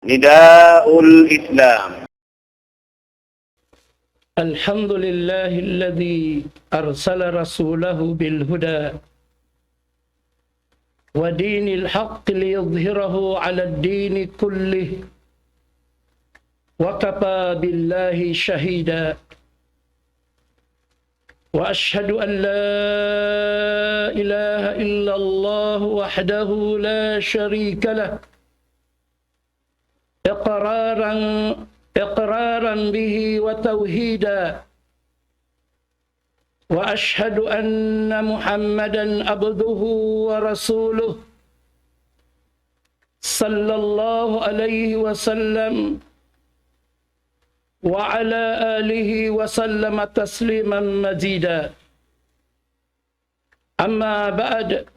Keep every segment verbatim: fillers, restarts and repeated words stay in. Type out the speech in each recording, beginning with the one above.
نداء الإسلام. الحمد لله الذي أرسل رسوله بالهدى ودين الحق ليظهره على الدين كله، وكفى بالله شهيدا. وأشهد أن لا إله إلا الله وحده لا شريك له، إقرارا، إقرارا به وتوحيدا، وأشهد أن محمدا عبده ورسوله، صلى الله عليه وسلم، وعلى آله وسلم تسليما مزيدا. أما بعد،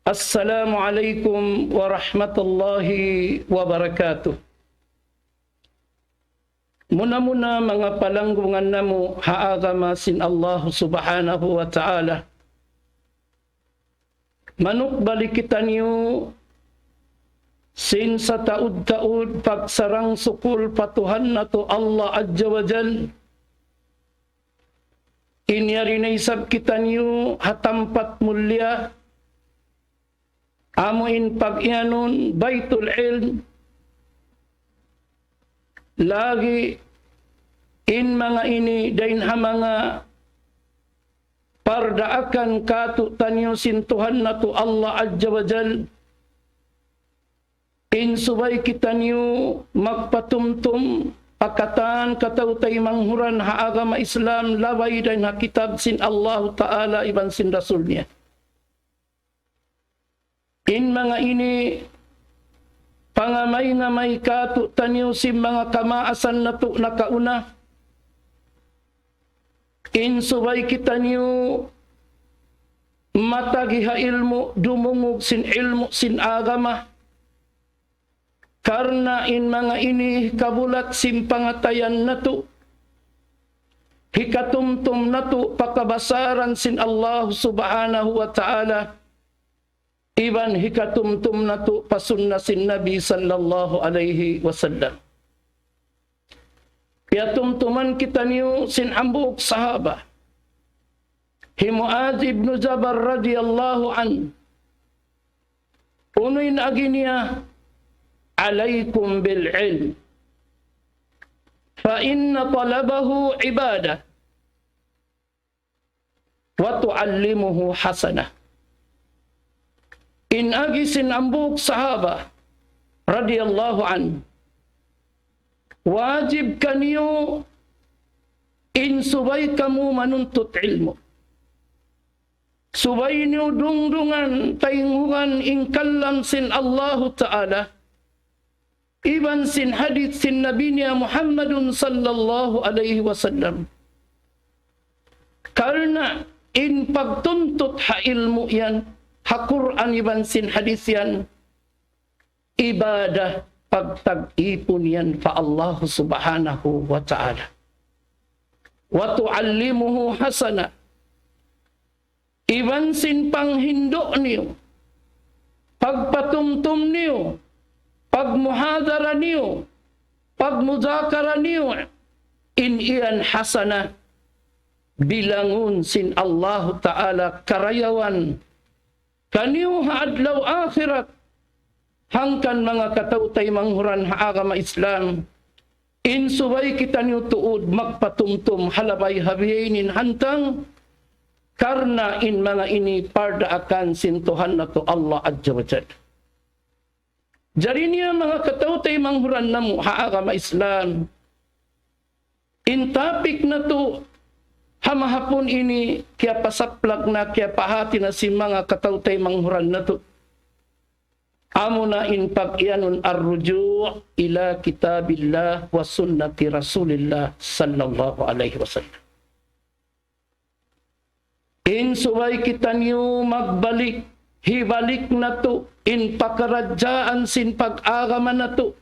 السلام عليكم ورحمة الله وبركاته. Muna-muna, manga palanggungan namu' ha agama sin Allah Subhanahu wa Ta'ala, manukbali kitaniyu sin sataud-taud pagsarang-sukul pa Tuhan natu' Allah Azza wa Jal. In yari na isab kitaniyu ha tampat mulia, amu in pag-iyanun Baytul Ilm. Lagi' in manga ini dayn ha manga pardaakan kātu'niyu sin Tuhan natu' Allah Azza wa Jal. In subay kitaniyu magpatumtum pa katan kataw-taymanghuran ha agama Islam, labay dayn ha kitab sin Allahu Ta'ala iban sin Rasul niya. In manga ini pangamay-ngamay kātu'niyu sin manga kamaasan natu' nakauna. In subay kitaniyu matagi ha ilmu', dumungug sin ilmu' sin agama. Karna' in manga ini hikabulat sin pangatayan natu', hikatumtum natu' pa kabasaran sin Allah Subhanahu wa Ta'ala, iban hikatumtum natu' pa sunna sin Nabi sallallahu alayhi wasallam. Piyatumtuman kitaniyu sin hambuuk sahaba. Hi Muadh ibn Jabal radiyallahu anhu. Unu in agi niya, عليكم بالعلم، فإن طلبه عبادة، وتعلمه حسنة. In agi sin hambuuk sahaba radiyallahu anhu, wajib kaniyu in subay kamu manuntut ilmu'. Subay niyu dungdungan, tayngugan in kalam sin Allahu Ta'ala, iban sin hadith sin Nabi niya Muhammadun sallallahu alayhi wasallam. Karna' in pagtuntut ha ilmu' yan, ha Qur'an iban sin hadith yan, ibadah, pagtag-ipun yan pa Allah Subhanahu wa Ta'ala. وتعلمه حسنة. Iban sin panghindu' niyu, pagpatumtum niyu, pagmuhadara niyu, pagmudakara niyu, in iyan hasana, bilangun sin Allahu Ta'ala karayawan kaniyu ha adlaw akhirat. Hangkan manga kataw-taymanghuran ha agama Islam, in subay kitaniyu tuud magpatumtum ha labay ha bihaini hantang, karna' in manga ini pardaakan sin Tuhan natu' Allah Azza wa Jalla. Jari niya manga kataw-taymanghuran namu' ha agama Islam, in topic natu' ha mahapun ini, kiyapasaplag na, kiyapahati na sin manga kataw-taymanghuran natu'. Amuna in pag-iyanun الرجوع إلى كتاب الله وسنة رسول الله صلى الله عليه وسلم. In subay kitaniyu magbalik, hibalik natu' in pakaradjaan sin pag-agama natu',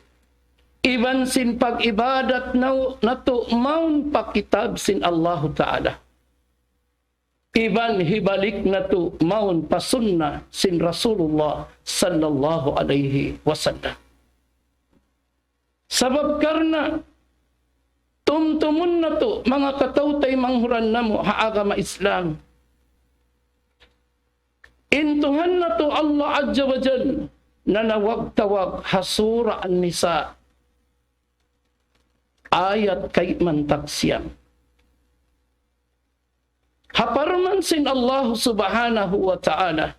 iban sin pag-ibadat nau-, natu' mawn pa kitab sin Allahu Ta'ala. Iban hibalik natu' mawn pa sunna sin Rasulullah sallallahu alayhi wasallam. Sabab karna' tumtumun natu', manga kataw-taymanghuran namu' ha agama Islam, in Tuhan natu' Allah Azza wa Jal nanawag-tawag ha Surah An-Nisa, ayat kayman tagsiyam. Ha parman sin Allah Subhanahu wa Ta'ala,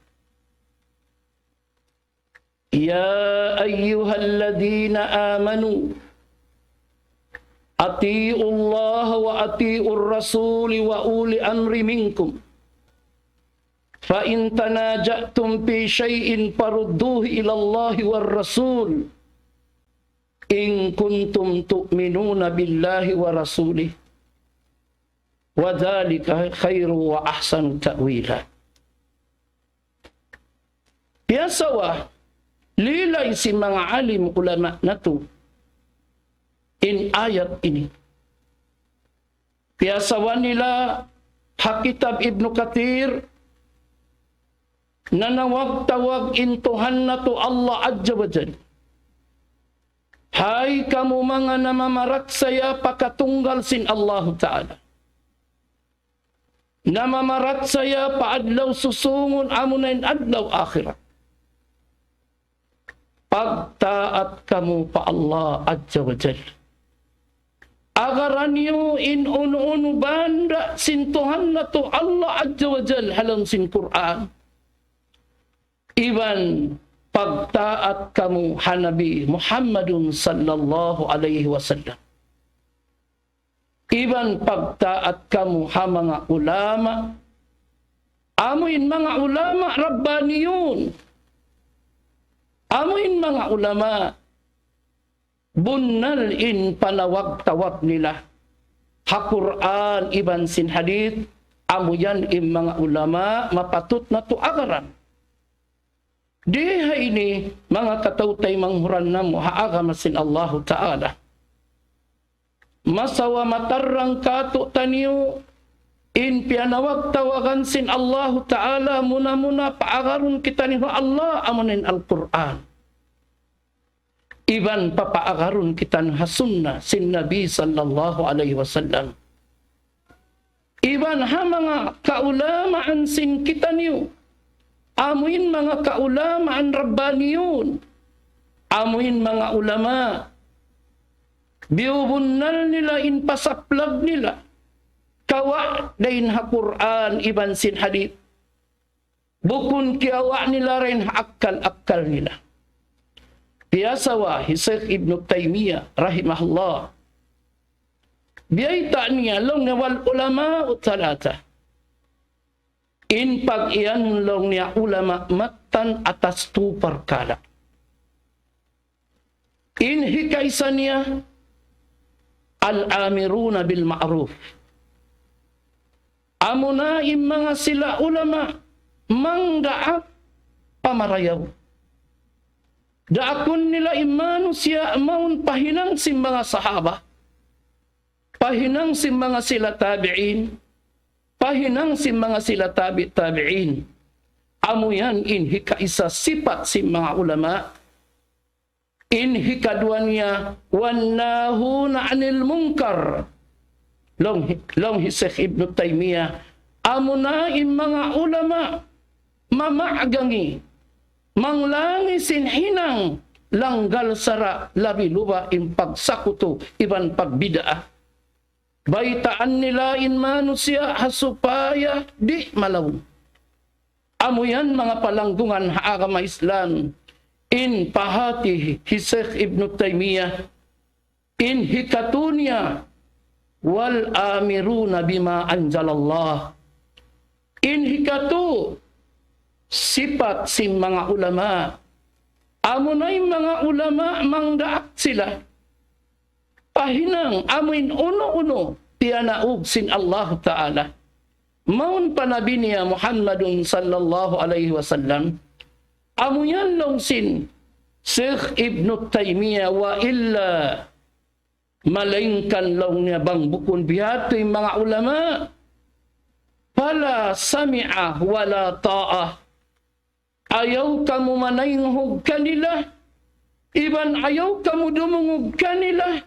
يا أيها الذين آمنوا أطيعوا الله وأطيعوا الرسول وأولي الأمر منكم فإن تنازعتم في شيء فردوه إلى الله والرسول إن كنتم تؤمنون بالله ورسوله وذلك خير وأحسن تأويلا. Piyasawa, lilay sin manga alim ulama natu' in ayat ini. Piyasawa nila ha kitab Ibnu Kathir, nanawag-tawag in Tuhan natu' Allah Azza wa Jal. Hay kamu manga namamaratsaya pa katunggal sin Allahu Ta'ala, namamaratsaya pa adlaw susungun, amuna in adlaw akhirat, pagtaat kamu pa Allah Azza wa Jal. Agaran niyu in unu-unu banda' sin Tuhan natu' Allah Azza wa Jal ha lawm sin Qur'an. Iban pagtaat kamu ha Nabi Muhammadun sallallahu alayhi wasallam. Iban pagtaat kamu ha manga ulama. Amu in manga ulama rabbaniyun. Amu in manga ulama bunnal in panawag-tawag nila ha Qur'an iban sin hadith, amu yan in manga ulama mapatut natu' agaran. Di ha ini manga kataw-taymanghuran namu' ha agama sin Allahu Ta'ala. Masawa matarrang kātu'niyu in piyanawag-tawagan sin Allahu Ta'ala, muna-muna paagarun kitaniyu ha Allah, amu in Al-Qur'an. Iban papaagarun kitaniyu ha sunna sin Nabi sallallahu alayhi wasallam. Iban ha manga kaulamaan sin kitaniyu. Amu in manga kaulamaan rabbaniyun. Amu in manga ulama. Biyubunnal nila in pasaplag nila. Kawa' dayn ha Qur'an iban sin hadith. Bukun kiyawa' nila dayn ha akkal-akkal nila. Piyasawa hi Shaykh Ibn Taymiyyah rahimahullah. Biyayta' niya laung niya والعلماء ثلاثة. In pag-iyanun laung niya ulama mattan atas tu parkala'. In hikaisa niya, الآمرون بالمعروف. Amuna in manga sila ulama mangdaak pa marayaw. Daakun nila in manusiya' mawn pa hinang sin manga sahaba, pa hinang sin manga sila tabi'in, pa hinang sin manga sila tabi' tabi'in. Amu yan in hikaisa sipat sin manga ulama. In hikaduwa niya, والناهون عن المنكر. Laung, laung hi Shaykh Ibn Taymiyyah, amuna in manga ulama mama'gangi, manglangi sin hinang langgal sara', labi luba in pagsakutu iban pagbid'ah. Baytaan nila in manusiya' ha supaya di' malaung. Amu yan manga palanggungan ha agama Islam. In pahāti hi Shaykh Ibn Taymiyyah, in hikatu niya, والآمرون بما أنزل الله. In hikatu sipat sin manga ulama. Amuna in manga ulama mangdaak sila pa hinang amuin unu-unu piyanaug sin Allahu Ta'ala mawn pa Nabi niya Muhammadun sallallahu alayhi wasallam. Amu yan laung sin Shaykh Ibn Taymiyyah, وإلا, malaingkan laung niya bang bukun bihādtu in manga ulama, فلا سمع ولا طاعة. Ayaw kamu manaynghug kanila, Iban ayaw kamu dumungug kanila,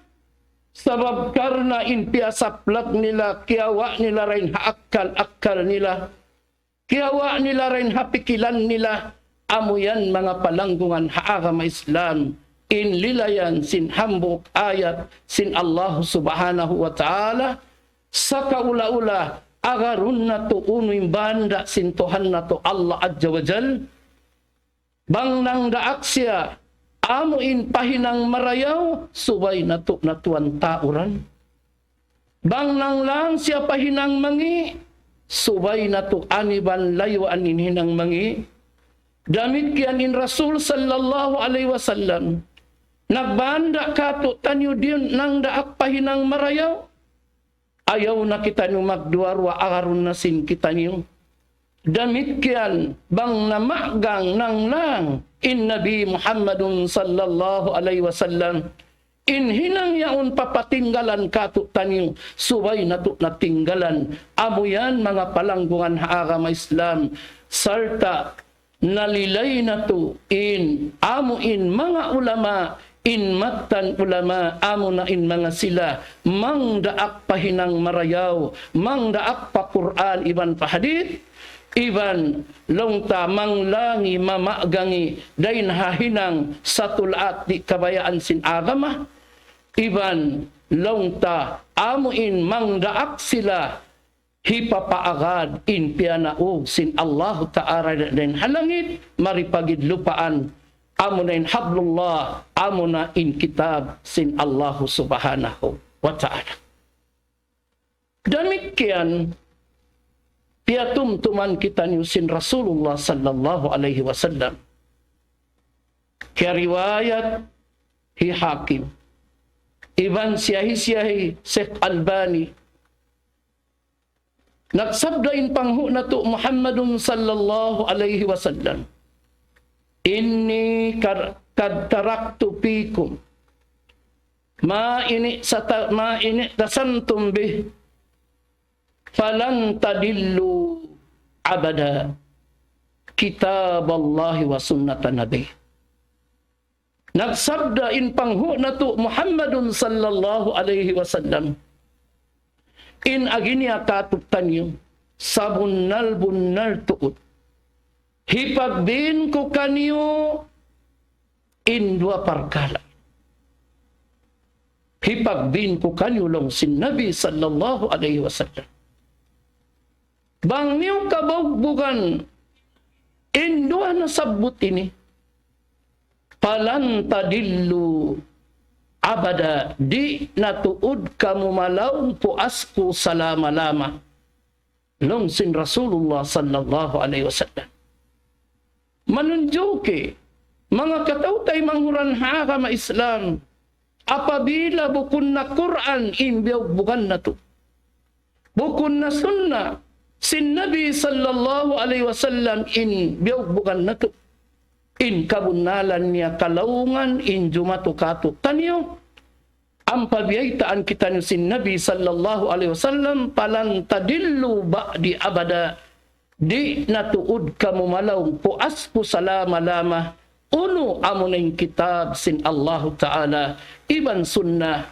sabab karna' in piyasaplag nila, kiyawa' nila dayn ha akkal-akkal nila, kiyawa' nila dayn ha pikilan nila, amu yan manga palanggungan ha agama Islam, in lilayan sin hambuuk ayat sin Allah Subhanahu wa Ta'ala, sakaula-ula, agarun natu' unu in banda' sin Tuhan natu' Allah Azza wa Jal, bang nangdaak siya, amu in pahinang marayaw, subay natu' na tuwan tauran. Bang nanglang siya pahinang mangi', subay natu' aniban layuan in hinang mangi'. Damikkiyan in Rasul sallallahu alayhi wasallam, nagbanda' katu'taniyu diin nangdaak pahinang marayaw. Ayaw na kitaniyu magduwa-ruwa, agarun na sin kitaniyu. Damikkiyan bang namagang nanglang in Nabi Muhammadun sallallahu alayhi wasallam, in hinang yaun papatinggalan katu'taniyu, subay natu' na tinggalan. Amu yan manga palanggungan ha agama Islam, sarta' nalilay natu' in amu in manga ulama, in mattan ulama, amu na in manga sila mangdaak pa hinang marayaw, mangdaak pa Qur'an iban pa hadith, iban laung ta manglangi mamagangi dayn ha hinang satulaat di' kabayaan sin agama, iban laung ta amu in mangdaak sila hipapaagad in piyanaug sin Allahu Ta'ala dayn ha langit, mari pa gid lupaan, amu na in hablullah, amu na in kitab sin Allahu Subhanahu wa Ta'ala. Damikkiyan, piyatumtuman kitaniyu sin Rasulullah sallallahu alayhi wasallam. Kiyariwayat hi Hakim. Iban siyahi-siyahi Sheikh Albani. Nagsabda in panghu' natu' Muhammadun sallallahu alayhi wasallam, إني قد قد تركت فيكم ما إن ستا ما إن اعتصمتم به فلن تضلوا أبدا كتاب الله وسنة نبيه. Nagsabda in panghu' natu' Muhammadun sallallahu alayhi wasallam, in agi niya katu'taniyu, sabunnal-bunnal tuud. Hipagbin ku kaniyu in duwa parkala'. Hipagbin ku kaniyu laung sin Nabi sallallahu alayhi wasallam. Bang niyu kabugbugan in duwa nasabbut ini, فلن تضلوا أبدا, di' na tuud kamu malaung puas ku salama-lama. Laung sin Rasulullah sallallahu alayhi wasallam. Manunjuki, manga kataw-taymanghuran ha agama Islam, apabila bukun na Qur'an in biyugbugan natu', bukun na sunna sin Nabi sallallahu alayhi wasallam in biyugbugan natu', in kabunnalan niya kalaungan in jumatu katu'taniyu, ampa biyaytaan kitaniyu sin Nabi sallallahu alayhi wasallam, فلن تضلوا بعدي أبدا, di' na tuud kamu malaung puas ku salama-lama, unu, amu na in kitab sin Allahu Ta'ala, iban sunnah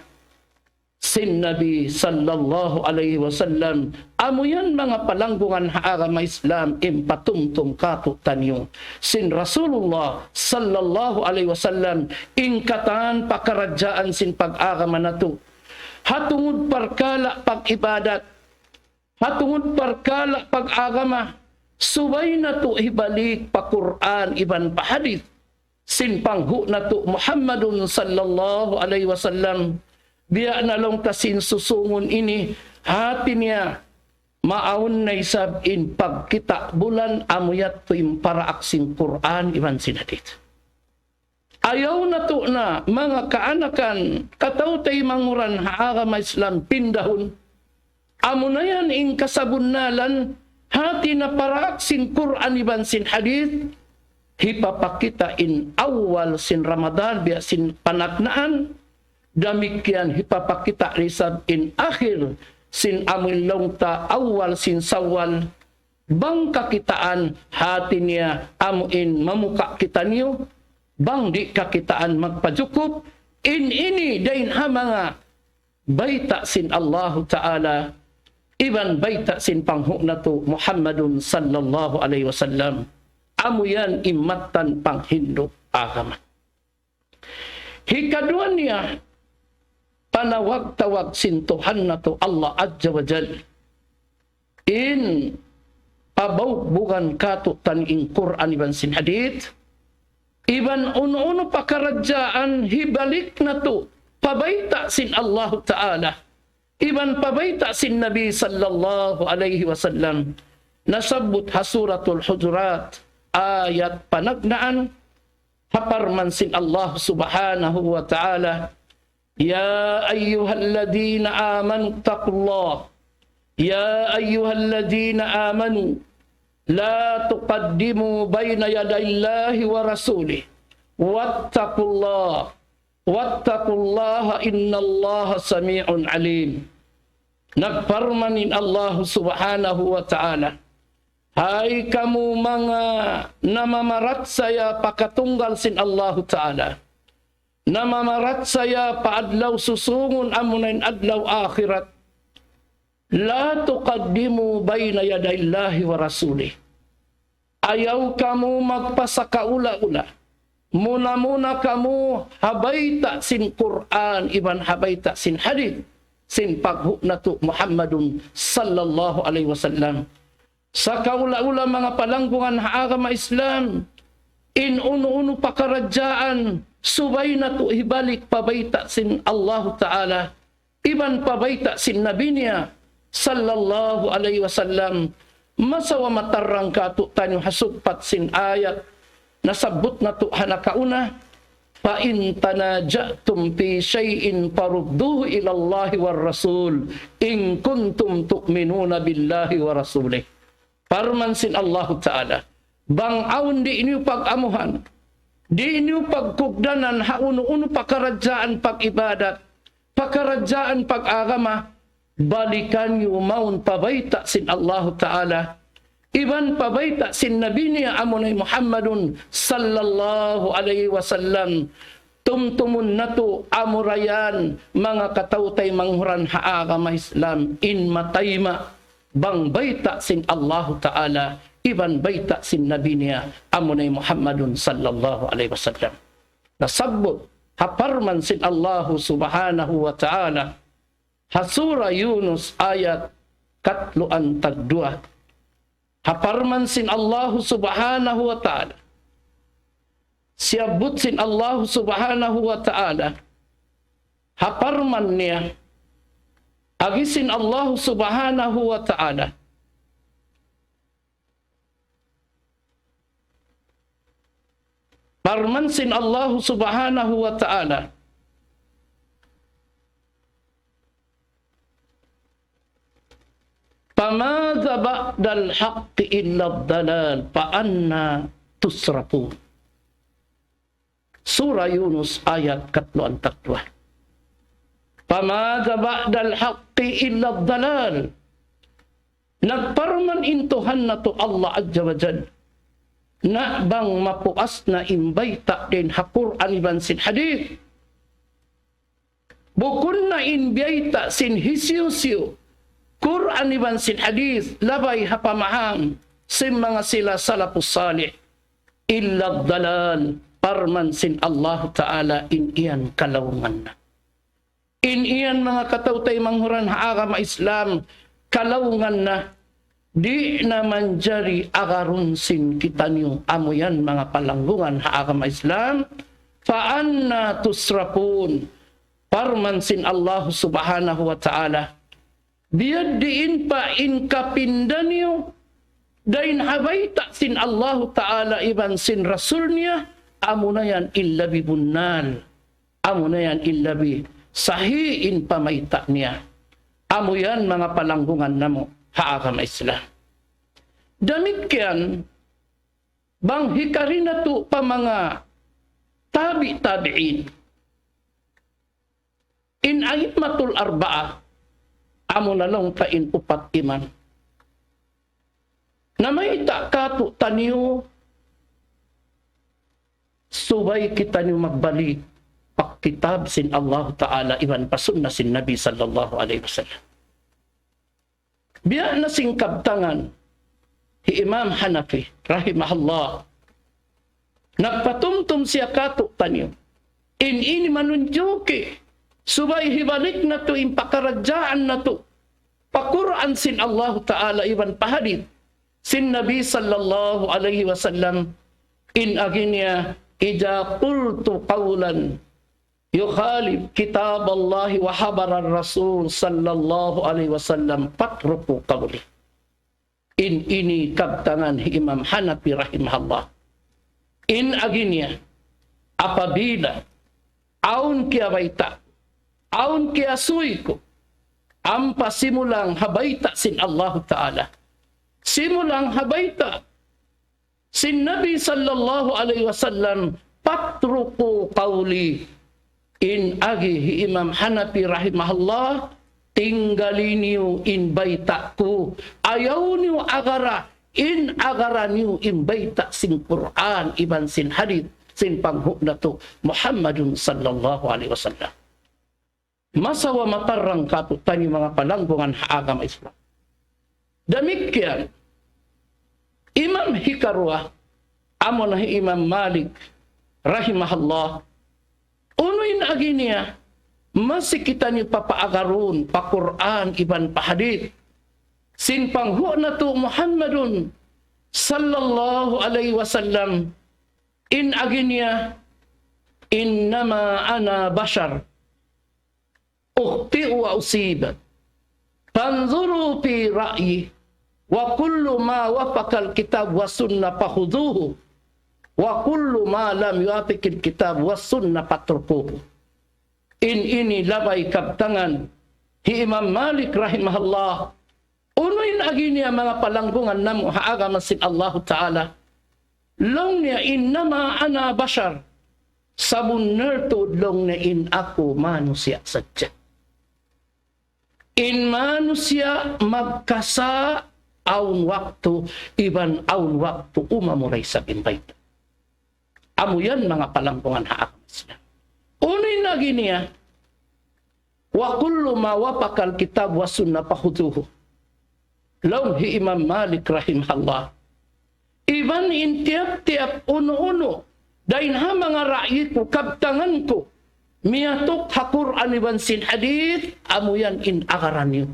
sin Nabi sallallahu alayhi wasallam. Amu yan manga palanggungan ha agama Islam in patumtum katu'taniyu sin Rasulullah sallallahu alayhi wasallam, in katan pakaradjaan sin pag-agama natu'. Ha tungud parkala' pag-ibadat, ha tungud parkala' pag-agama, subay natu' hibalik pa Qur'an iban pa hadith sin panghu' natu' Muhammadun sallallahu alayhi wasallam. Biya' na laung ta sin susungun ini, hati niya, maawn na isab in pagkita' bulan, amu yadtu in paraak sin Qur'an iban sin hadith. Ayaw natu' na manga kaanakan, kataw-taymanghud ha agama Islam pindahun. Amu na yan in kasabunnalan, hati na paraak sin Qur'an iban sin hadith, hipapakita' in awal sin Ramadan, biya' sin panagnaan, damikkiyan hipapakita' isab in akhir sin amu in laung ta awal sin Sawwal, bang kakitaan hati niya amu in mamuka' kitaniyu, bang di' kakitaan magpajukup, in ini dayn ha manga bayta' sin Allahu Ta'ala, iban bayta' sin panghu' natu' Muhammadun sallallahu alayhi wasallam. Amu yan in mattan panghindu' agama. Hikaduwa niya, panawag-tawag sin Tuhan natu' Allah Azza wa Jal. In pabaugbugan katu'taniyu in Qur'an iban sin hadith, iban unu-unu pakaradjaan hibalik natu' pa bayta' sin Allahu Ta'ala, iban pa bayta' sin Nabi sallallahu alayhi wasallam. Nasabbut ha Suratul Hujurat, ayat panagnaan, ha parman sin Allah Subhanahu wa Ta'ala, يا أيها الذين آمنوا اتقوا الله، يا أيها الذين آمنوا لا تقدموا بين يدي الله ورسوله، واتقوا الله، واتقوا الله، إن الله سميع عليم. Nagparman in Allah Subhanahu wa Ta'ala, "Hay kamu manga namamarachaya pa katunggal sin Allahu Ta'ala, namamarachaya pa adlaw susungun, amuna in adlaw akhirat, لا تقدموا بين يدي الله ورسوله." Ayaw kamu magpasakaula-ula. Muna-muna kamu ha bayta' sin Qur'an iban ha bayta' sin hadith sin panghu' natu' Muhammadun sallallahu alayhi wasallam. Sakaula-ula, manga palanggungan ha agama Islam, in unu-unu pakaradjaan, subay natu' hibalik pa bayta' sin Allahu Ta'ala, iban pa bayta' sin Nabi niya, sallallahu alayhi wasallam. Masawa matarrang katu'taniyu ha sugpat sin ayat nasabbut natu' ha nakauna, فإن تنازعتم في شيء فردوه إلى الله والرسول إن كنتم تؤمنون بالله ورسوله. Parman sin Allahu Ta'ala, bang awn di' niyu pag-amuhan, di' niyu pagkugdanan ha unu-unu pakaradjaan pag-ibadat, pakaradjaan pag-agama, balikan niyu mawn pa bayta' sin Allahu Ta'ala, iban pa bayta' sin Nabi niya, amuna hi Muhammadun sallallahu alayhi wasallam. Tumtumun natu', amura yan, manga kataw-taymanghuran ha agama Islam, in matayma' bang bayta' sin Allahu Ta'ala, iban bayta' sin Nabi niya, amuna hi Muhammadun sallallahu alayhi wasallam. Nasabbut ha parman sin Allahu Subhanahu wa Ta'ala, ha Sura Yunus ayat katluan tagduwa. Ha parman sin Allahu Subhanahu wa Ta'ala. Siyabbut sin Allahu Subhanahu wa Ta'ala ha parman niya, agi sin Allahu Subhanahu wa Ta'ala, parman sin Allahu Subhanahu wa Ta'ala, فماذا بعد الحق إلا الضلال فأنى تصرفون. Sura Yunus ayat katluan tagduwa. فماذا بعد الحق إلا الضلال. Nagparman in Tuhan natu' Allah Azza wa Jal, na bang mapuas na in bayta' dayn ha Qur'an iban sin hadith. Bukun na in biyayta' sin hisiyu-siyu, Qur'an iban sin hadith, labay ha pamaham sin manga sila salafus salih. إلا الضلال, parman sin Allahu Ta'ala, in yan kalaungan na. In yan, manga kataw-taymanghuran ha agama Islam, kalaungan na. Di' na manjari agarun sin kitaniyu, amu yan manga palanggungan ha agama Islam. فأنى تصرفون. Parman sin Allah Subhanahu wa Ta'ala, biyadiin pa in kapinda niyu dayn ha bayta' sin Allahu Ta'ala iban sin Rasul niya, amuna yan in labi bunnal, amuna yan in labi sahi in pamayta' niya. Amu yan manga palanggungan namu' ha agama Islam. Damikkiyan, bang hikari natu' pa manga tabi' tabi'in. In a'immatul arba'a, amuna laung ta in upat imam. Namayta' katu'taniyu Subay kitaniyu magbalik pa kitab sin Allah Ta'ala iban pa sunna sin Nabi sallallahu alayhi wasallam. Biya' na sin kabtangan hi Imam Hanafi rahimahullah. Nagpatumtum siya kātu'niyu. In ini manunjuki, subay hibalik natu' in pakaradjaan natu' pa Qur'an sin Allah Ta'ala iban pa hadith sin Nabi sallallahu alayhi wasallam. In agi niya, إذا قلت قولا يخالف كتاب الله وخبر الرسول صلى الله عليه وسلم فاتركوا قولي. In ini kabtangan hi Imam Hanafi rahimahullah. In agi niya, apabila awn kiyabayta', awn kiyasuy ku, ampa simulang ha bayta' sin Allahu Ta'ala, simulang ha bayta' sin Nabi sallallahu alayhi wasallam, فاتركوا قولي. In agi hi Imam Hanafi rahimahullah, tinggali niyu in bayta' ku. Ayaw niyu agara, in agara niyu in bayta' sin Qur'an iban sin hadith sin panghu' natu' Muhammadun sallallahu alayhi wasallam. Masawa matarrang kātu'niyu manga palanggungan ha agama Islam. Damikkiyan, Imam hikaruwa, amuna hi Imam Malik rahimahullah. Unu in agi niya, masi kitaniyu papaagarun pa Qur'an iban pa hadith sin panghu' natu' Muhammadun sallallahu alayhi wasallam. In agi niya, إنما أنا بشر أخطئ وأصيب فانظروا في رأيي وكل ما وافق الكتاب والسنة فخذوه وكل ما لم يوافق الكتاب والسنة فاتركوه. In ini labay kabtangan hi Imam Malik rahimahullah. Unu in agi niya manga palanggungan namu' ha agama sin Allahu Ta'ala? Laung niya, إنما أنا بشر. Sabunnal tuud laung niya in aku manusiya' sadja. In manusiya' magkasa' awn waktu, iban awn waktu umamuray sa' in bayta'. Amu yan manga palanggungan ha agama Islam. Unu in agi niya, وكل ما وافق الكتاب والسنة فخذوه. Laung hi Imam Malik rahimahullah. Iban in tiyap-tiyap unu-unu, dayn ha manga ra'yi ku, kabtangan ku, miyatuk ha Qur'an iban sin hadith, amu yan in agaran niyu.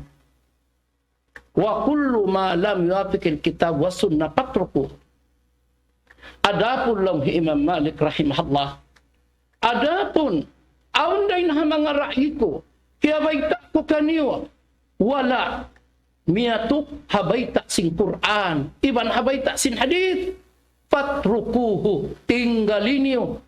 وكل ما لم يوافق الكتاب والسنة فاتركوه. Adapun laung hi Imam Malik rahimahullah, adapun awn dayn ha manga ra'yi ku, kiyabayta' ku kaniyu, wala' miyatuk ha bayta' sin Qur'an, iban ha bayta' sin hadith, فاتركوه, tinggali niyu.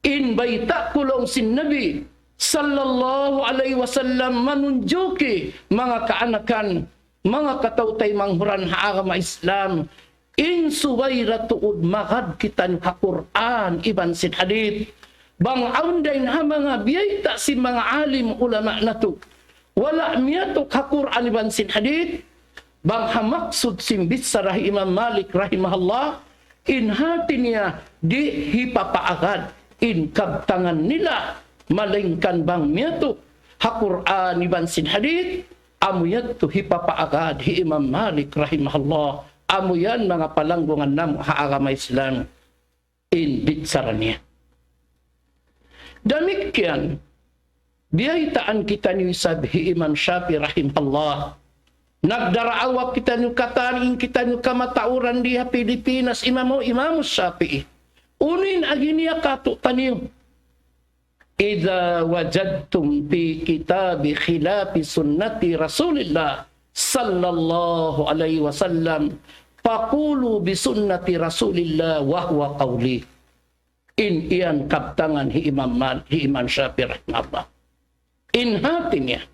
In bayta' ku laung sin Nabi sallallahu alayhi wasallam manunjuki manga kaanakan, manga kataw-taymanghuran ha agama Islam, in subay da tuud magad kitaniyu ha Qur'an iban sin hadith. Bang awn dayn ha manga biyayta' sin manga alim ulama natu', wala' miyatuk ha Qur'an iban sin hadith, bang ha maksud sin bichara hi Imam Malik rahimahullah, in hati niya di' hipapaagad in kabtangan nila, malaingkan bang miyatuk ha Qur'an iban sin hadith, amu yadtu hipapaagad hi Imam Malik rahimahullah. Amu yan manga palanggungan namu' ha agama Islam in bichara niya. Damikkiyan, biyaytaan kitaniyu isab hi Imam Shafi'i rahimahullah. Nagdaraawa kitaniyu katan in kitaniyu kamatauran di ha Pilipinas, Imam, Imam Shafi'i. Unu in agi niya kātu'niyu? إذا وجدتم في كتابي خلاف سنة رسول الله صلى الله عليه وسلم فقولوا بسنة رسول الله وهو قولي. In yan kabtangan hi Imam Mal-, hi Imam Shafi'i rahimahullah. In hati niya,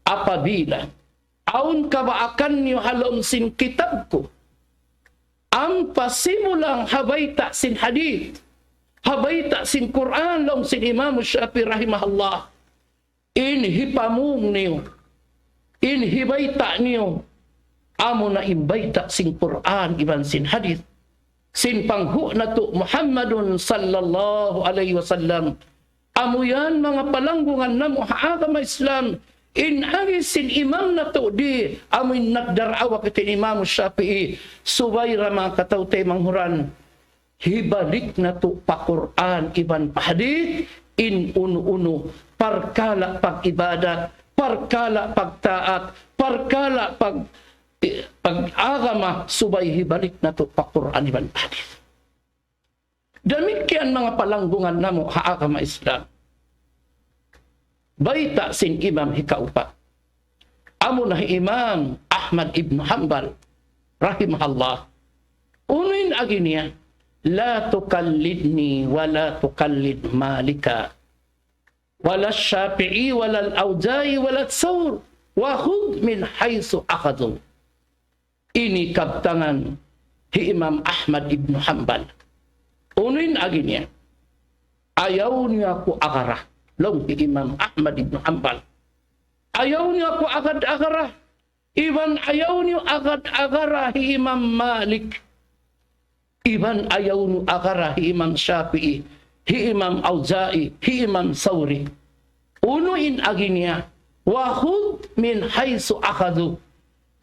apabila awn kabaakan niyu ha lawm sin kitab ku, ampa simulang ha bayta' sin hadith, ha bayta' sin Qur'an, laung sin Imam Shafi'i rahimahullah, in hipamung niyu, in hibayta' niyu, amuna in bayta' sin Qur'an iban sin hadith. sin panghu' natu' Muhammadun sallallahu alayhi wasallam. Amu yan manga palanggungan namu' ha agama Islam, in agi sin imam natu' di, amu in nagdarawa kitin Imam Shafi'i, subay ra manga kataw-taymanghuran, hibalik natu' pa Qur'an iban pa hadith, in unu-unu, parkala' pag-ibadat, parkala' pagtaat, parkala' pag-, pag-agama, subay hibalik natu' pa Qur'an iban pa hadith. Damikkiyan manga palanggungan namu' ha agama Islam. Bayta' sin imam hikaupat. Amu na hi Imam Ahmad ibn Hanbal, rahimahullah. Unu in agi niya, لا تقلدني ولا تقلد مالكا ولا الشافعي ولا الأوزاعي ولا الثوري وخذ من حيث أخذوا. Ini kabtangan hi Imam Ahmad ibn Hanbal. Unu in agi niya, ayaw niyu aku agara. Laung hi Imam Ahmad ibn Hanbal. Ayaw niyu aku agad-agara. Iban ayaw niyu agad-agara hi Imam Malik. Iban ayaw niyu agara hi Imam Shafi'i, hi Imam Awza'i, hi Imam Thawri. Unu in agi niya, وخذ من حيث أخذوا.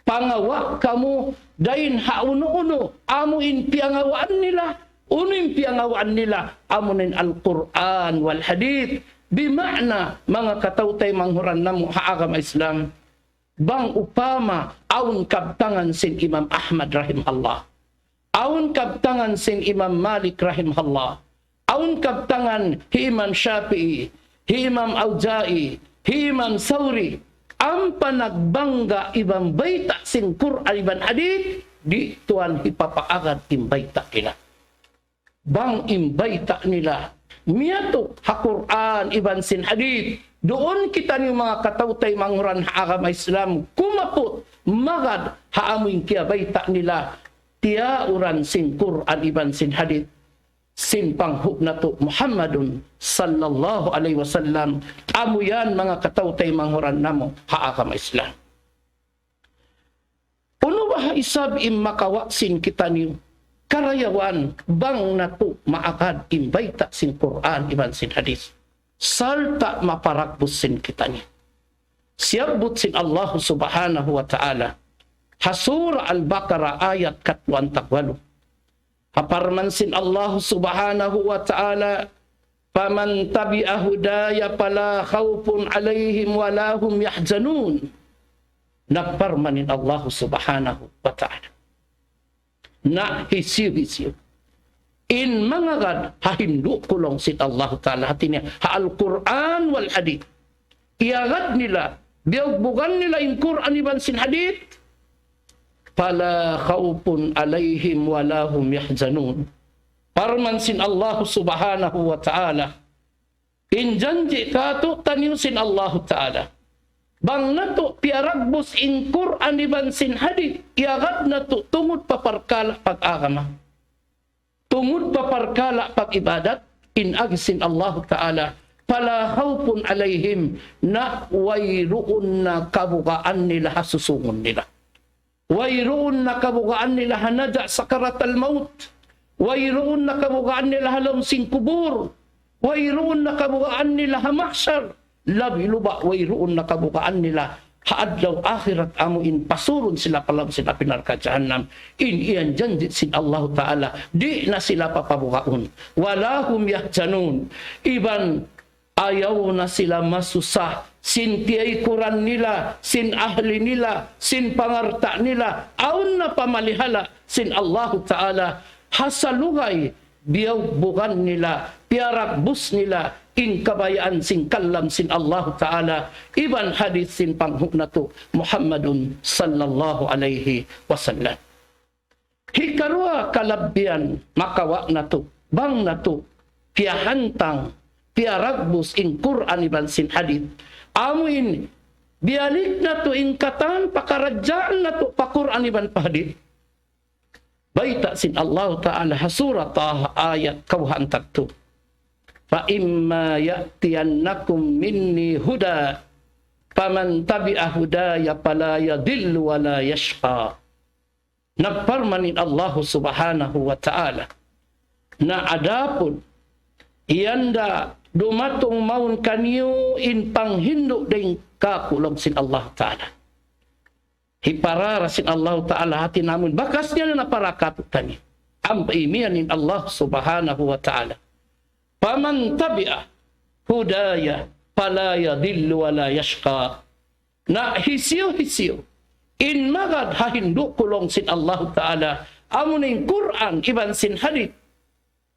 Pangawa' kamu dayn ha unu-unu, amu in piyangawaan nila, unu in piyangawaan nila, amu in Al-Qur'an wal Hadith. Bima'na, manga kataw-taymanghuran namu' ha agama Islam. Bang upama awn kabtangan sin Imam Ahmad rahimahullah, awn kabtangan sin Imam Malik rahimahullah, awn kabtangan hi Imam Shafi'i, hi Imam Awza'i, hi Imam Thawri, ampa nagbangga iban bayta' sin Qur'an iban hadith, di' tuwan hipapaagad in bayta' nila. Bang in bayta' nila miyadtu ha Qur'an iban sin hadith, duun kitaniyu manga kataw-taymanghuran ha agama Islam kumaput magad ha amu in kiyabayta' nila tiyauran sin Qur'an iban sin hadith sin panghu' natu' Muhammadun sallallahu alayhi wasallam. Amu yan manga kataw-taymanghuran namu' ha agama Islam. Unu baha' isab in makawa' sin kitaniyu karayawan bang natu' maagad in bayta' sin Qur'an iban sin hadith, sarta' maparagbus sin kitaniyu? Siyabbut sin Allah Subhanahu wa Ta'ala ha Surah Al-Baqarah ayat katluan tagwalu. Ha parman sin Allah Subhanahu wa Ta'ala, فمن تبع هداي فلا خوف عليهم ولا هم يحزنون. Na parman in Allah Subhanahu wa Ta'ala, na hisiyu-hisiyu in mangagad ha hindu' ku laung sin Allah Ta'ala, hati niya ha Al-Qur'an wal Hadith, iyagad nila, biyugbugan nila in Qur'an iban sin Hadith, فلا خوف عليهم ولا هم يحزنون. Parman sin Allah Subhanahu wa Ta'ala, in janji' kātu'niyu sin Allah Ta'ala, bang natu' piyaragbus in Qur'an iban sin Hadith, iyagad natu' tungud pa parkala' pag-agama, tungud pa parkala' pag-ibadat, in agi sin Allah Ta'ala, فلا خوف عليهم, na wayruun na kabugaan nila ha susungun nila. Wayruun na kabugaan nila ha naja' sakaratal maut. Wayruun na kabugaan nila ha lawm sin kubul. Wayruun na kabugaan nila ha mahsar. Labi luba' wayruun na kabugaan nila ha adlaw akhirat, amu in pasurun sila pa lawm sin api narka' jahannam. In yan janji' sin Allahu Ta'ala, di' na sila papabugaun. ولا هم يحزنون. Iban ayaw na sila masusa sin tiyaykuran nila, sin ahli nila, sin pangalta' nila, awn na pamalihala sin Allahu Ta'ala, ha salugay biyugbugan nila, piyaragbus nila in kabayaan sin kalam sin Allahu Ta'ala, iban hadith sin panghu' natu' Muhammadun sallallahu alayhi wasallam. Hikaruwa kalabbihan makawa' natu', bang natu' piyahantang, piyaragbus in Qur'an iban sin hadith. Amu in biyalik natu' in katan pakaradjaan natu' pa Qur'an iban pa hadith. Bayta' sin Allahu Ta'ala ha Surah Taha ayat kawhaan tagtu. فإما يأتينكم مني هدى فمن تبع هداي فلا يضل ولا يشقى. Nagparman in Allahu Subhanahu wa Ta'ala, na adapun, iyan da dumatung mawn kaniyu in panghindu' dayn kāku' laung sin Allahu Ta'ala. Hiparara sin Allahu Ta'ala hati namu', bakas niya na napara kātu'niyu. Ampa imiyan in Allah Subhanahu wa Ta'ala. فمن تبع هداي فلا يضل ولا يشقى. Na hisiyu-hisiyu in magad ha hindu' ku laung sin Allahu Ta'ala, amuna in Qur'an iban sin hadith,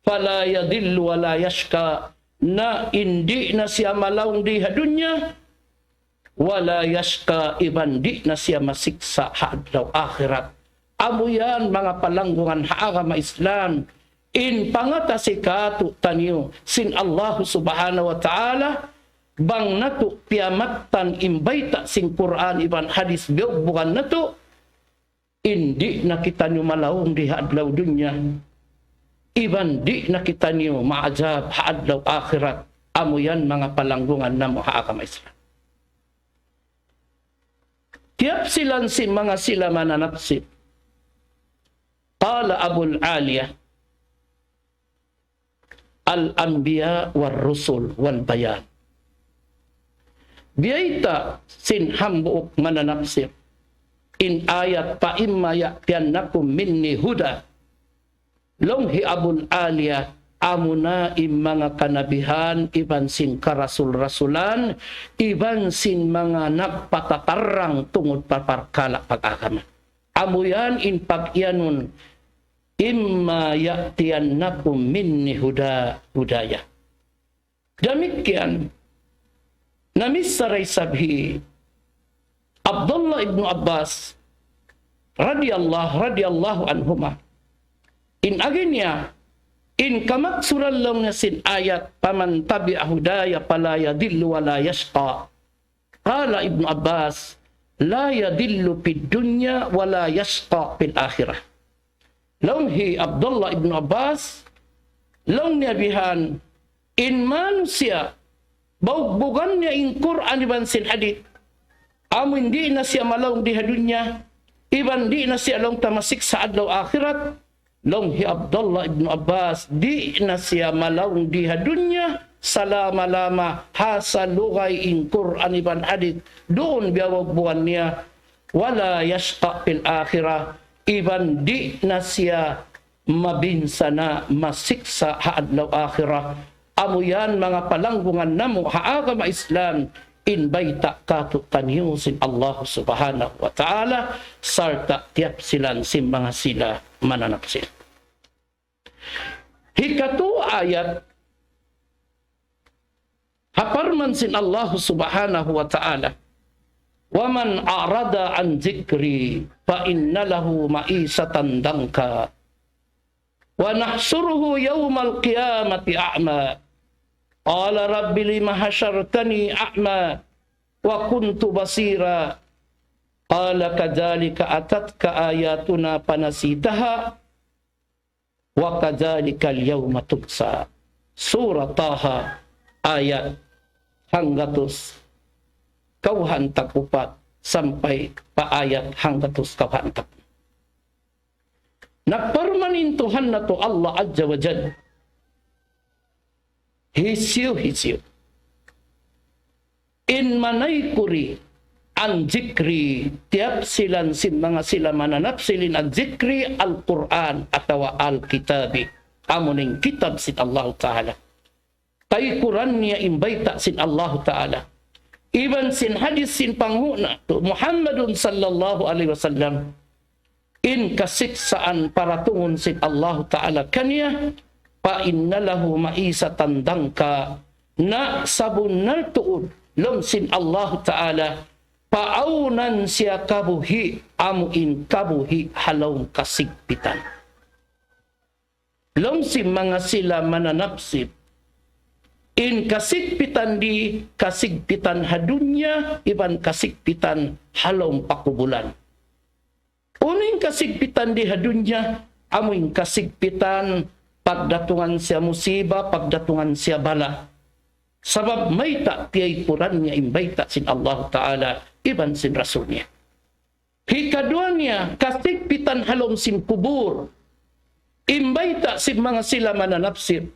فلا يضل ولا يشقى, na di' na siya malaung di ha dunya, ولا يشقى, iban di' na siya masiksa' ha adlaw akhirat. Amu yan manga palanggungan ha agama Islam, in pangatasi kātu'niyu sin Allahu Subhanahu wa Ta'ala, bang natu' piyamattan in bayta' sin Qur'an iban hadith biyugbugan natu', di' na kitaniyu malaung di ha adlaw dunya, iban di' na kitaniyu maajab ha adlaw akhirat. Amu yan manga palanggungan namu' ha agama Islam. Tiyapsilan sin manga sila mananapsir. قال أبو العالية: الأنبياء والرسل والبيان. Biyayta' sin hambuuk mananapsir in ayat, فإما يأتينكم مني هدى. Laung hi Abul Aliya, amuna in manga kanabihan, iban sin karasul-rasulan, iban sin manga nagpatatarrang tungud pa parkala' pag-agama. Amu yan in pag-iyanun, إما يأتينكم مني هدى، هداية. Damikkiyan, namisaray isab hi Abdullah ibn Abbas radiyallahu, radiyallahu anhuma. In agi niya, in kamaksuran laung niya sin ayat, فمن تبع هداي فلا يضل ولا يشقى. قال ابن عباس: لا يضل في الدنيا ولا يشقى في الآخرة. Laung hi Abdullah ibn Abbas, laung niya bihan, in manusiya', biyugbugan niya in Qur'an iban sin hadith, amu in di' na siya malaung di ha dunya, iban di' na siya laung ta masiksa' adlaw akhirat. Laung hi Abdullah ibn Abbas, di' na siya malaung di ha dunya, salama-lama, ha salugay in Qur'an iban hadith, duun biyugbugan niya, ولا يشقى في الآخرة, iban di' na siya mabinsana', masiksa' ha adlaw akhirat. Amu yan manga palanggungan namu' ha agama Islam, in bayta' kātu'niyu sin Allah Subhanahu wa Ta'ala, sarta' tiyapsilan sin manga sila mananapsir. Hikatu ayat, ha parman sin Allah Subhanahu wa Ta'ala, ومن أعرض عن ذكري فإن له معيشة ضنكا ونحشره يوم القيامة أعمى قال رب لم حشرتني أعمى وقد كنت بصيرا قال كذلك أتتك آياتنا فنسيتها وكذلك اليوم تنسى. Surah Taha, ayat hanggatus kawhaan tag-upat sampay pa ayat hanggatus kawhaan tag-. Nagparman in Tuhan natu' Allah Azza wa Jal, hisiyu-hisiyu in manaykud عن ذكري, tiyapsilan sin manga sila mananapsir in عن ذكري, Al-Qur'an atawa Al-Kitabi, amu in kitab sin Allah Ta'ala. Taykuran niya in bayta' sin Allah Ta'ala, iban sin hadith sin panghu' natu' Muhammadun sallallahu alayhi wasallam, in kasiksaan paratungun sin Allahu Ta'ala kaniya, فإن له معيشة ضنكا, na sabunnal tuud, laung sin Allahu Ta'ala, paawnan siya kabuhi', amu in kabuhi' ha lawm kasigpitan. Laung sin manga sila mananapsir, in kasigpitan di, kasigpitan ha dunya, iban kasigpitan ha lawm pakubulan. Unu in kasigpitan di ha dunya, amu in kasigpitan pagdatungan siya musiba, pagdatungan siya bala. Sabab mayta', tiyaykuran niya in bayta' sin Allah Ta'ala iban sin Rasul niya. Hikaduwa niya, kasigpitan ha lawm sin kubul. In bayta' sin manga sila mananapsir.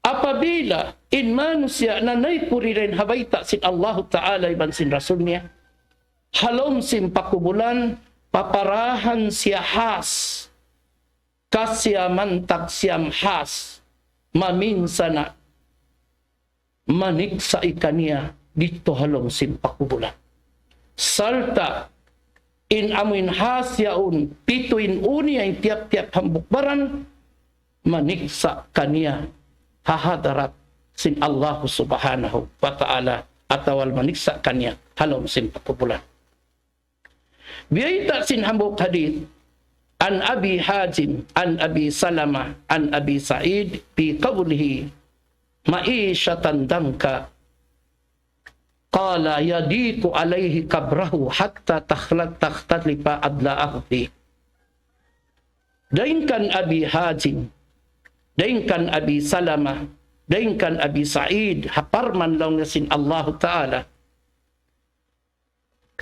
Apabila in manusiya' nanaypuri dayn ha bayta' sin Allahu Ta'ala iban sin Rasul niya, ha lawm sin pakubulan, paparahan siya has. Kasiya mantag siyam has, maminsan na maniksa' kaniya didtu ha lawm sin pakubulan. Sarta' in amuin has yaun, pitu in ū niya in tiyap-tiyap hambuuk baran, maniksa' kaniya ha hadarat sin Allahu Subhanahu wa Ta'ala, atawa maniksa' kaniya ha lawm sin pakubulan. Biyayta' sin hambuuk hadith, عن أبي حازم عن أبي سلمة عن أبي سعيد في قوله معيشة ضنكا، قال: يضيق عليه قبره حتى تخل-، تختلف أضلاعه فيه. Dayn kan Abi Hazim, dayn kan Abi Salama, dayn kan Abi Sa'id, ha parman laung niya sin Allahu Ta'ala,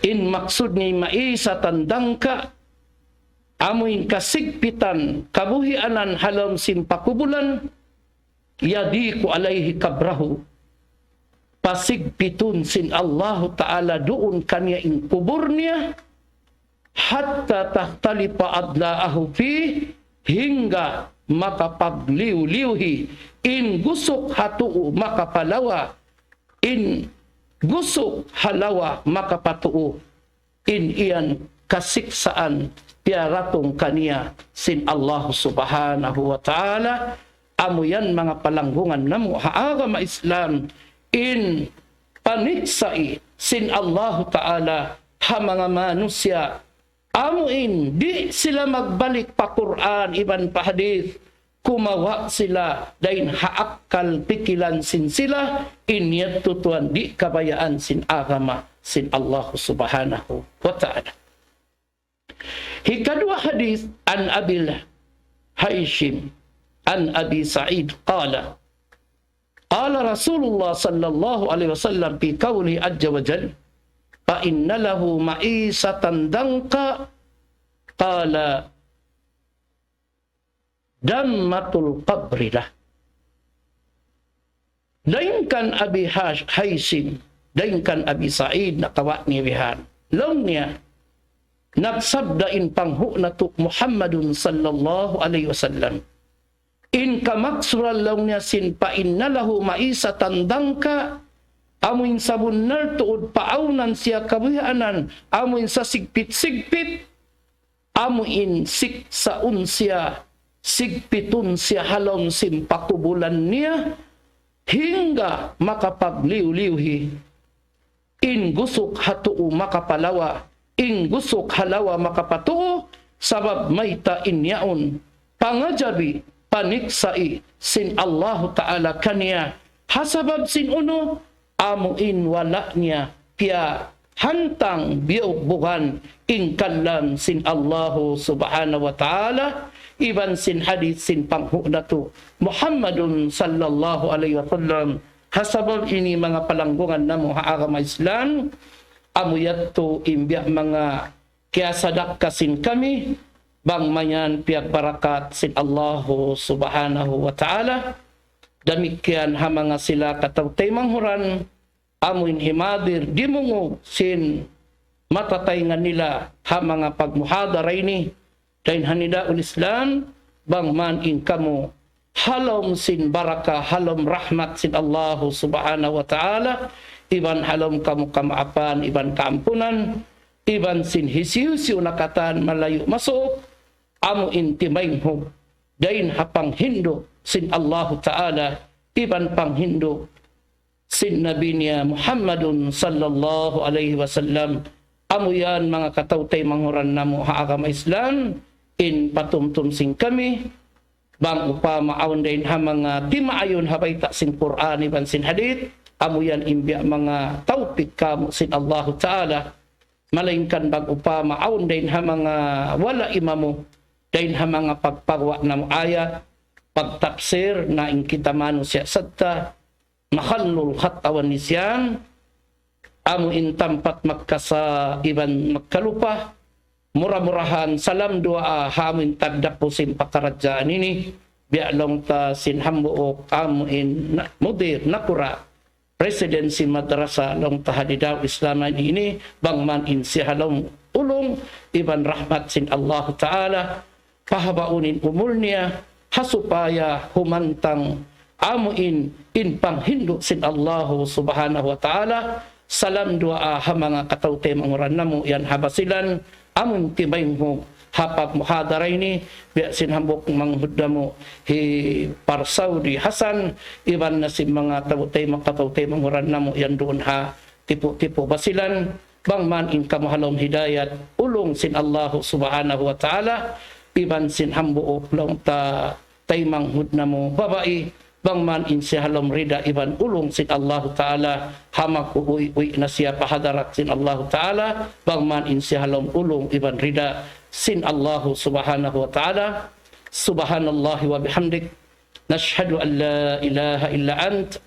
in maksud niya معيشة ضنكا, amuin kasigpitan, kabuhianan ha lawm sin pakubulan, يضيق عليه قبره. Pasigpitun sin Allahu Ta'ala duun kaniya in kubul niya, حتى تختلف أضلاعه فيه, hangga makapagliyu-liyu hi, in gusuk ha tuu makapalawa, in gusuk ha lawa makapatuu, in yan kasiksaan piyaratung kaniya sin Allah Subhanahu wa Ta'ala. Amu yan manga palanggungan namu' ha agama Islam, in paniksa' sin Allah Ta'ala ha manga manusiya', amuin di' sila magbalik pa Qur'an iban pa hadith, kumawa' sila dayn ha akkal pikilan sin sila, in yadtu tuwan di' kabayaan sin agama sin Allah Subhanahu wa Ta'ala. Hikaduwa hadith, عن أبي هيثم عن أبي سعيد قال: قال رسول الله صلى الله عليه وسلم في قوله عز وجل: فإن له معيشة ضنكا، قال: ضمة القبر له. Dayn kan Abi Hash-, Haysim, dayn kan Abi Sa'id, nakawa' niya bihan. Laung niya, nagsabda in panghu' natu' Muhammadun sallallahu alayhi wasallam. In kamaksuran laung niya sin فإن له معيشة ضنكا, amuin sabunnal tuud paawnan siya kabuhianan, amuin sasigpit-sigpit, amuin siksaun siya, sigpitun siya ha lawm sin pakubulan niya, hangga makapagliyu-liyu hi. In gusuk ha tuu makapalawa, in gusuk ha lawa makapatuu, sabab mayta' in yaun pangajabi, paniksa' sin Allahu Ta'ala kaniya. Ha sabab sin unu, amuin wala' niya piyahantang biyugbugan in kalam sin Allahu Subhanahu wa Ta'ala, iban sin hadith sin panghu' natu' Muhammadun sallallahu alayhi wasallam. Ha sabab ini manga palanggungan namu' ha agama Islam, amu yadtu in biya' manga kiyasadakka sin kami, bang mayan piyagbarakat sin Allahu Subhanahu wa Ta'ala. Damikkiyan ha manga sila kataw-taymanghuran, amuin himadir dimungug sin matataynga nila ha manga pagmuhadara ini, dayn ha nidaul Islam, bang man in kamu ha lawm sin baraka, ha lawm rahmat sin Allahu Subhanahu wa Ta'ala, iban ha lawm kamu kamaapan, iban kaampunan, iban sin hisiyu-siyu na katan malayu' masuuk, amuin timaynghug dayn ha panghindu' sin Allahu Ta'ala, iban panghindu' sin Nabi niya Muhammadun sallallahu alayhi wasallam. Amu yan manga kataw-taymanghuran namu' ha agama Islam, in patumtum sin kami, bang upama awn dayn ha manga timaayun ha bayta' sin Qur'an iban sin hadith, amu yan in biya' manga tawpik kamu' sin Allahu Ta'ala, malaingkan bang upama awn dayn ha manga wala' imamu, dayn ha manga pagpaguwa' namu' ayat, pagtapsir, na in kita manusiya' sadta, محل الخطأ والنسيان, amu in tampat magkasa iban magkalupa, Mura-murahan salam duwaa ha amu in tagdapu sin pakaradjaan ini, biya' laung ta sin hambuuk amu in na-, mudir, nakura', president sin madrasa laung ta ha Didao Islaman ini, bang man in siya ha lawm ulung iban rahmat sin Allahu Ta'ala, pahabaun in umul niya, ha supaya humantang amu in, in panghindu' sin Allahu Subhanahu wa Ta'ala. Salam duwaa ha manga kataw-taymanghuran namu' yan ha Basilan, amun timaynghug ha pagmuhadara ini, biya' sin hambuuk manghud namu' hi Parsaudi Hasan, iban na sin manga taw-, tay-, kataw-taymanghuran namu' yan duun ha Tipo-Tipo Basilan, bang man in kamu ha lawm hidayat, ulung sin Allahu Subhanahu wa Ta'ala, iban sin hambuuk laung ta taymanghud namu' babai, bang man in siya ha lawm rida iban ulung sin Allahu Ta'ala, ha mag-uwi'-uwi' na siya pa hadarat sin Allahu Ta'ala, bang man in siya ha lawm ulung iban rida sin Allahu Subhanahu wa Ta'ala. سبحان الله وبحمده، نشهد أن لا إله إلا أنت،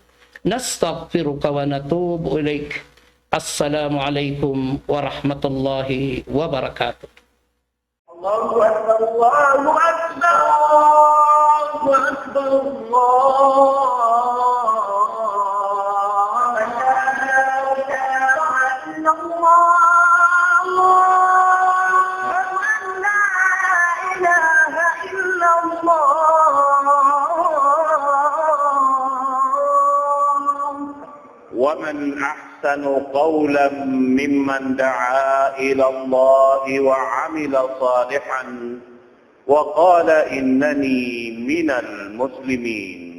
نستغفرك ونتوب إليك. السلام عليكم ورحمة الله وبركاته. الله أكبر، الله أكبر، الله أكبر، الله أكبر. لا إله إلا الله. أشهد أن لا إله إلا الله. ومن أحسن قولا ممن دعا إلى الله وعمل صالحا وقال إنني من المسلمين.